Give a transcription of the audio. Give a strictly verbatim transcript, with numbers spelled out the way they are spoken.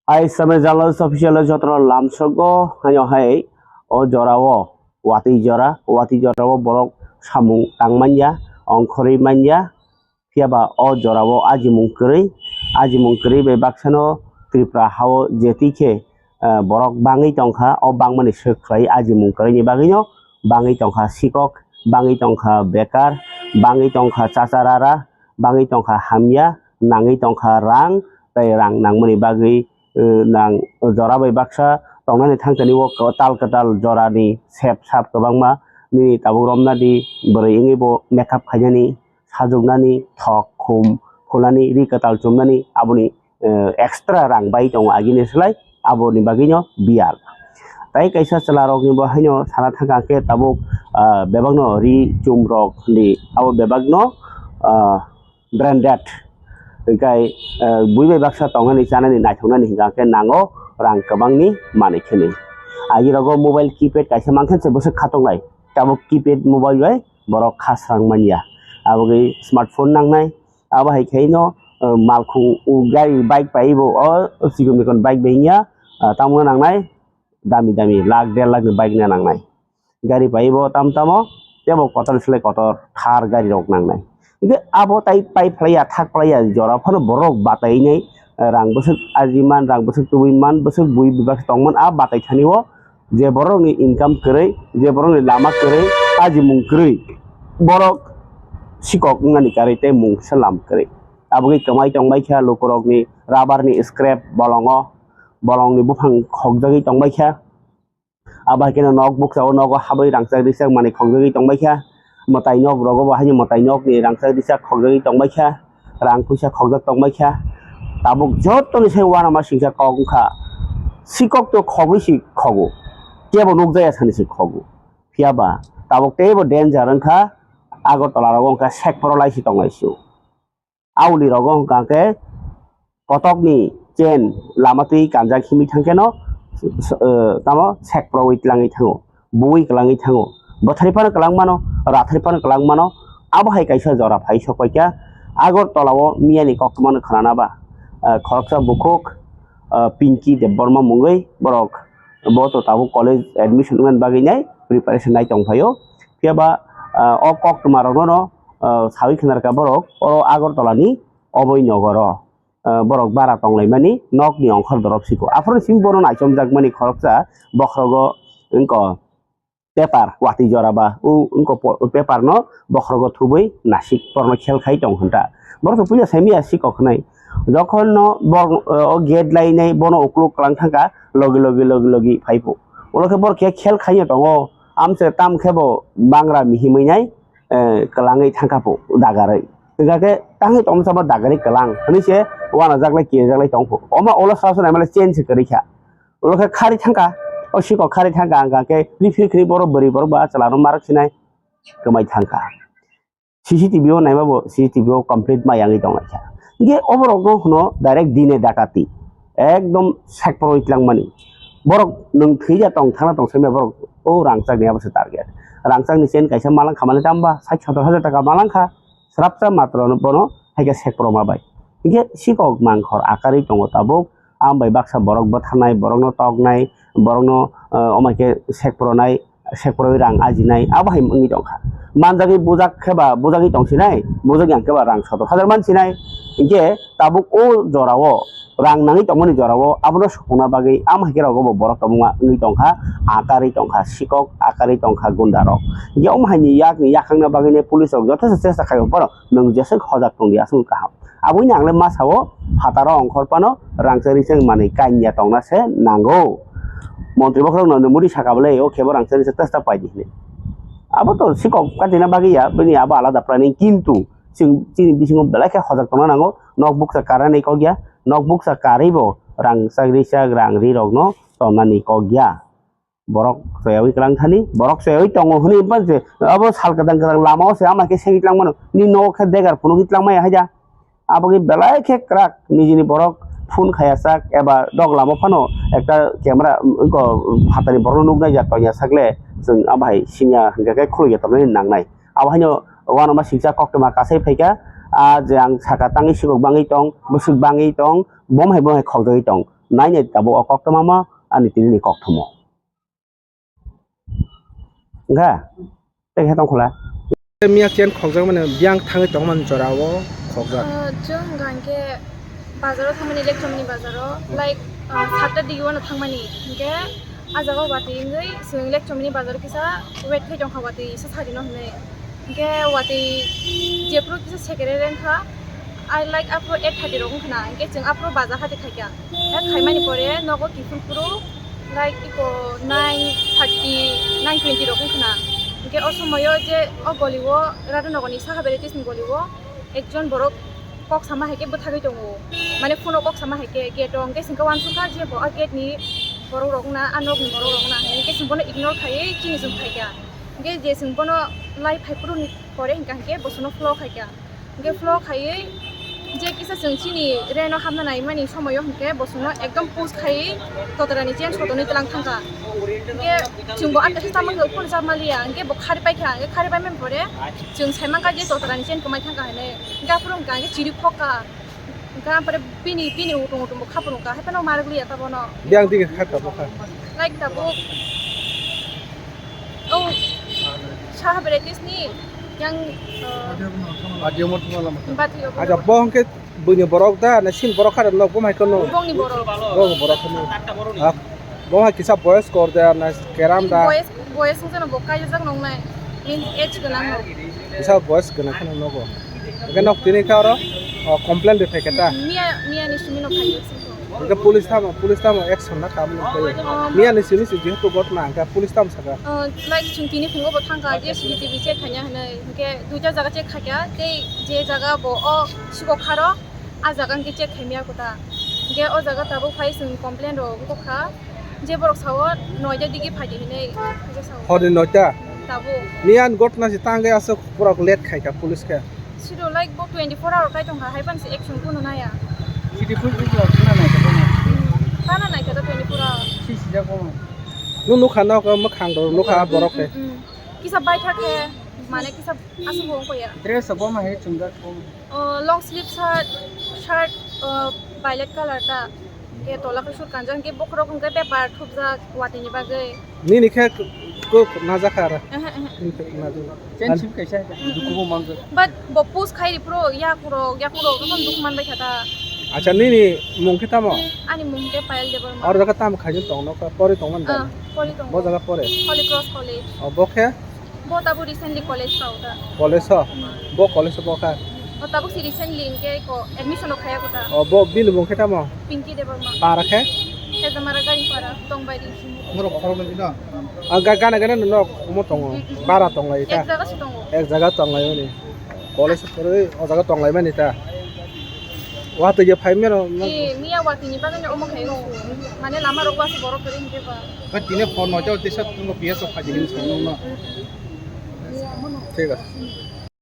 Ai samir journalist official o jotono lamsogo, haino hai o jora o watwi jora, watwi jora o borok samung tang manya, ongkhorwi manya, phiya ba o jora o ajimung kwrwi, ajimung kwrwi bai baksano Tripura ha o je twi khe, eh, borok bangwi tongkha, o bangmani swk khlai ajimung kwrwi ni bagwi no bangwi tongkha sikok, bangwi tongkha bekar, bangwi tongkha chacharara, bangwi tongkha hamya, nangwi tongkha rang, tei rang nangmani bagwi, eh, nang jora bai baksa tongnani thangtani o kwtal kwtal jorani sep sap kwbangma nini tabuk romna di, bwrwi wngwi bo makeup khainani, sajwknani, thok khum phulnani, ri kwtal chumnani, aboni, eh, extra rang bai tongo agini slai, aboni bagwino biyal. Tai kaisa chwla rokni bo haino sana thangka khe tabuk, ah, bebakno ri chum rok ni abo bebakno, ah, branded. Hinkhe, ah, bui bai baksa tongnani chanani naithoknani hinkha khe nango rang kwbangni manwi khwnwi. Agi rogo mobile keypad kaisa mankhe se bwswk khatok lai. Tabuk keypad mobile bai borok kha srang manya. Aboni smartphone nangnai. Abo hai khe no, ah, malkhung, o gari bike pai bo o chikon mikon bike bai wngya, ah, tamo nangnai. Dami dami lakh der lakh ni bike na nangnai. Gari pai bo tam tamo, tebo kotor slai kotor Thar gari rok nangnai. Hinkhe abo tai pai phlaiya, thak phlaiya, jora phano borok batai nai, rang bwswk ajiman, rang bwswk tubui man, bwswk bui bebak tongman, a batai thani o je borok ni income kwrwi, je borok ni lama kwrwi, ajimung kwrwi, borok sikok wngnani karwi tei mungsa lam kwrwi. Abo khe kwmai tongbai kha lukurok ni rubber ni scrap bolongo, bolong ni buphang khokjagwi tongbai kha. Abo hai kheno nok buksa o nogo habwi rangchak rijak manwi khokjagwi tongbai kha. Mwtai nok rogo bo haino mwtai nok ni rangchak rijak khokjagwi tongbai kha. Rang puisa khokjak tongbai kha. Tabuk joto ni sai uanama singsa kok wngkha. Sikok to khogwi si khogo. Kebo nukjaya sani si khogo. Phiya ba tabuk teibo danger wngkha. Agartala rogo wngkha sekporo lai si tonglai su. Auli rogo hwnkha khe kotokni chain lama twi kanjak himwi thang kheno, eh, tamo sekproi tlangwi thango, buwi kwlangwi thango, bwthari phano kwlang mano, rathari phano kwlang mano. Abo hai kaisa jora phai sok paikha Agartala o miyani koktwmano khwnana ba, eh, khoroksa bukhuk, eh, Pinky Debbarma mungwi borok bo to tabuk college admission wngmani bagwi nai preparation nai tong phaio. Phiya ba, ah, o koktwma rokno no, ah, sawi khna rwkha borok oro Agartala ni oboi nogoro, ah, borok bara tonglaimani nokni ongkhor dorop siko. Aphuru simi bono naichomjakmani khoroksa bokhrogo wngko paper watwi jora ba u wngko po-, paper no bokhrogo thubui nasik borokno khel khai tong hwnta. Borok to puila saimaya sikok hwnwi. Jokhon no borok, ah, o gate lainai bono ukluk kwlang thangkha logi logi logi logi phai phu. Ulo khe borok khe khel khaina tongo. Amse tam khe bo bangra mihimwi nai, eh, kwlangwi thangkha phu dagarwi. Hwnkha khe tangwi tongmasa bo dagarwi kwlang hwnwi se uanajaklai kiyajaklai tong phu. Omo ulo sasonai male chain se kwrwi kha. Ulo khe khari thangkha, o sikok khari thangkha, hwnkha khe phiri phiri khri borok bwrwi borok ba chwla no marak sinai kwmai thangkha. C C T V o naima bo C C T V o complete ma yangwi tonglaikha. Hinkhe oborokno hwno direct dine dakati. Ekdom sekproi tlangmani. Borok nwng thwija tong thangna tong saimya borok o rangchakni abo se target. Rangchakni chain kaisa malangkha mani tamba sait sotor hajar taka malangkha. Srapsa matro bono haikhe sekproma bai. Hinkhe sikok mangkhor akarwi tongo tabuk. Ambai baksa borok bwtharnai, borokno toknai, borokno, eh, omaikhe sekpronai. Sekproi rang ajinai, abo hai wngwi tongkha. Manjagwi bujak khe ba bujagwi tongsinai, bujak yang khe ba rang sotor hajar mansinai. Hinkhe tabuk o jorao rang nangwi tongmani jorao abono sukuna bagwi amo hai khe rogo bo borok kwbangma wngwi tongkha, akarwi tongkha sikok, akarwi tongkha gunda rok. Hinkhe omo haini yakni yakhangna bagwino police rok jothesta chesta khaio, borok nwng jeswk hojak tongdi aswk kaham. Aboni ang le ma sao, phataro ongkhor phano rangchak richak manwi kanya tongna se nango. Montri bokhorok no muri saka bwle, o khe bo rangchak richak testa pai di hinwi. Abo to sikok katina bagwi ya, bini abo alada planning, kintu chwng chini bisingo belai khe hojak tongna nango. Nok bukcha karani kok ya, nok bukcha karwi bo rangchak richak rang ri rok no tonnani kok ya. Borok choyawi kwlang thani, borok choyawi tongo hwnwi bang se abo sal kwdang kwdang lama o se ama khe segwi twlang mano, nini nogo khe degar phunugwi twlang maya haida. Abo khe belai khe kwrak nijini borok phone khaya sak eba dok lama phano ekta camera, um, wngko phatani borokno nuknai ya tonya sak le chwng abo hai siniya hwnkhe khe khuluk ya tongmani nangnai. Abo haino uanama singcha koktwma kasai phaikha, ah, je ang saka tangwi sikok bangwi tong, bwswk bangwi tong, bom hai bom hai khokjagwi tong. Nainai tabuk o koktwma mo ani tini ni koktwmo. Wngkha? Tei khe tongkhwla. Miya chen khokjak mani biyang thangwi tongmani jora o khokjak. Ah, chwng hwnkha hwnkhe bazaro thangmani, Lekchomni bazaro, like, ah, satta digi wano thangmani. Hwnkhe ah jaga o watwi wngwi chwng Lekchomni bazaro kisa wait khai tongkha watwi sa sarino hwnwi. Hwnkhe watwi jephuru kisa secretary wngkha, ah, like, aphuru eight thirty rok wngkha na, hwnkhe chwng aphuru bazar hati khaikha. Hwnkhe khaimani pore nogo kiphilphuru, like, iko nine thirty, nine twenty rok wngkha na. Hwnkhe o somoyo je o goli o, Radhanagorni Saha Varieties ni goli o ekjon borok kok sama hai khe bwthagwi tongo. Mane phone o kok sama hai khe gate o, hwnkhe chwng khe uansukha je bo a gate ni borok rok wngna, a nok ni borok rok wngna hinwi. Hwnkhe chwng bono ignore khaiwi chini chwng phaikha. Hwnkhe je chwng bono lai phaiphuru ni pore hwnkha hwnkhe bo chwngno follow khaikha. Hwnkhe follow khaiwi je kisa chwng chini reno hapna naimani somoyo hwnkhe bo chwngno ekdom push khaiwi totorani chain sotoni tlang thangkha. Hwnkhe chwngbo ah kaisa tamo khe uphuru chapmaliya, hwnkhe bo khari paikha, hwnkhe khari paimani pore chwng saimankha je totorani chain kwmai thangkha hinwi. Hwnkhe aphuru hwnkha hwnkhe chiri khokha. Hwnkhe ampore bini, bini utung utung bo khaphuru hwnkha, haiphano marwk liya ta bono. Biyang digi kha tabuk kha. Like tabuk. Oh, Saha Varieties ni yang, uh, Batio mo thuma lama. Batio mo. Aja bo hwnkhe buini borok da, na sin borok kha da nok bo mai kono. Bongni borok. Bongni borok kono. Ah, bo hai kisa boyos kor da, na keram da. Boyos, boyos wngkha no bo kaijak nongnai. Means age gwnang no. Kisa boyos gwnang kheno nogo. Hwnkhe nok tini khe oro, o, complain rwphai khe ta? Miya, miya ni simi no phai. Hwnkhe police tamo, police tamo action na kha mwnwi phai. Um, miya ni simi se jehetu ghotna hwnkhe police tamo saka? Uh, like chwng tini phungo bo thangkha je C C T V check khaina hinwi. Hwnkhe duita jaga check khaikha, tei je jaga bo o sikok kharo, a jaga hwnkhe check khaimya kota. Hwnkhe o jaga tabuk phai chwng complain rok wngkha. Je borok sao noita digi phaidi hinwi, je sao. Horni noita? Tabuk. Miyan ghotna se tangwi aswk borok late khaikha police khe. Siro like bo twenty-four hour kai tongkha, hai panse action kuno naya. Sidi pun pun lok sina nai kha. Tana nai kha twenty-four hour. Si sijak bo. Nu nukha nok mwkhang rok nukha borok khe. Mm, mm. Kisa baithak khe, mane kisa aswk bo wngkha ya. Dress bo ma he chungjak bo. Oh, long sleeve shirt, shirt, oh, violet color ta. Ke tola ke sur kanjang ke bokhorok hwnkhe paper thupjak watini bagwi. Nini khe kok najak kha ara. Ehe, ehe. Nini khe najak. Chen sim kaisa dukubo manjak. But bo post khai ri phuru yakurok, yakurok jokhon duk man bai kha ta. Acha nini mung khe tamo? Ani mung khe Payal Debbarma. Aro jaga tamo khaijak tong no kha, pori tong man ta? Ah, pori tong. Bo jaga pore? Holy Cross College. O bo khe? Bo tabuk recently college kha o ta. College o? Hmm. Bo college o bo kha? O tabuk si recently hwnkhe ko admission o khaya ko ta. O bo bini mung khe tamo? Pinky Debbarma. Para khe? Tejamara Garingpara, Tongbairi. Norok khoroknwi no? A ga-, gana gana no nok omo tongo. Mm, mm, mm. Bara tonglai ta? Ek jaga se tongo. Ek jaga tonglai mani. College porwi o jaga tonglai mani ta? Watwi je phai mero no? Eh, miya watwi ni bagwi no omo khai o. Mane lama rok wasi borok kwrwi hwnkhe ba. Ba tini phone no jao tisa tungo P S o phaji ni song no. Thik ase.